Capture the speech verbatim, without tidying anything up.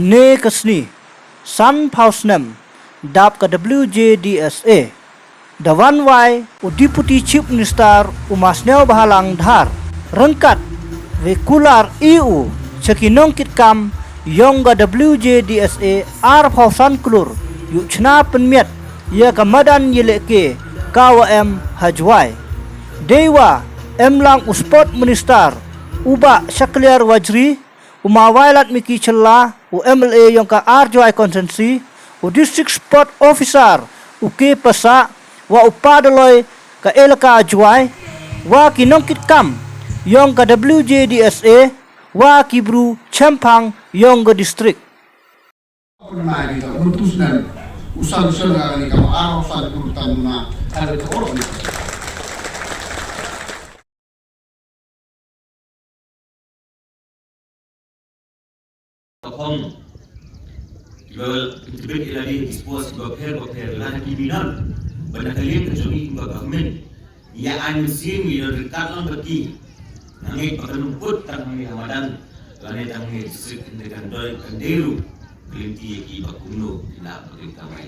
Ne ka sngi, san phaw snem, dap ka W J D S A. Da wan wai, u Deputy Chief Minister, u Masniawbhalang Dhar. Ryngkat, wei kular i u, cha ki nongkitkam, yong ka W J D S A, ar phaw san klur, yu chna pynmiat, ya ka madan yalehke, ka wa em ha Jwai. Dei wa, em lang u Sport Minister, u Bah Shakliar Wajri, u Ma Wailadmiki Shylla, u M L A yong ka ar Jwai Constituency, u District Sport Officer, u K Passah, wa u Padaloi ka elaka Jwai, wa ki nongkitkam, yong ka W J D S A, wa ki bru chemphang yong ka district. Pynai kita, u mutus nan, u san san nga ni ka ma arong san kurtan na, ada ka orang ni. Tong, kiba, kiba ila di sports kiba pher ba pher, la ki minan, ba na ka liang ka jong ngi kiba government, ya an sing ngi don ryngkat lang ba ki, nga ngeit ba kan ym kut tang ngi ha madan, lane tang ngi district, ngi kan doi, kan dei ruh, ka lynti ya ki ba kumno, ina ba ki kamai.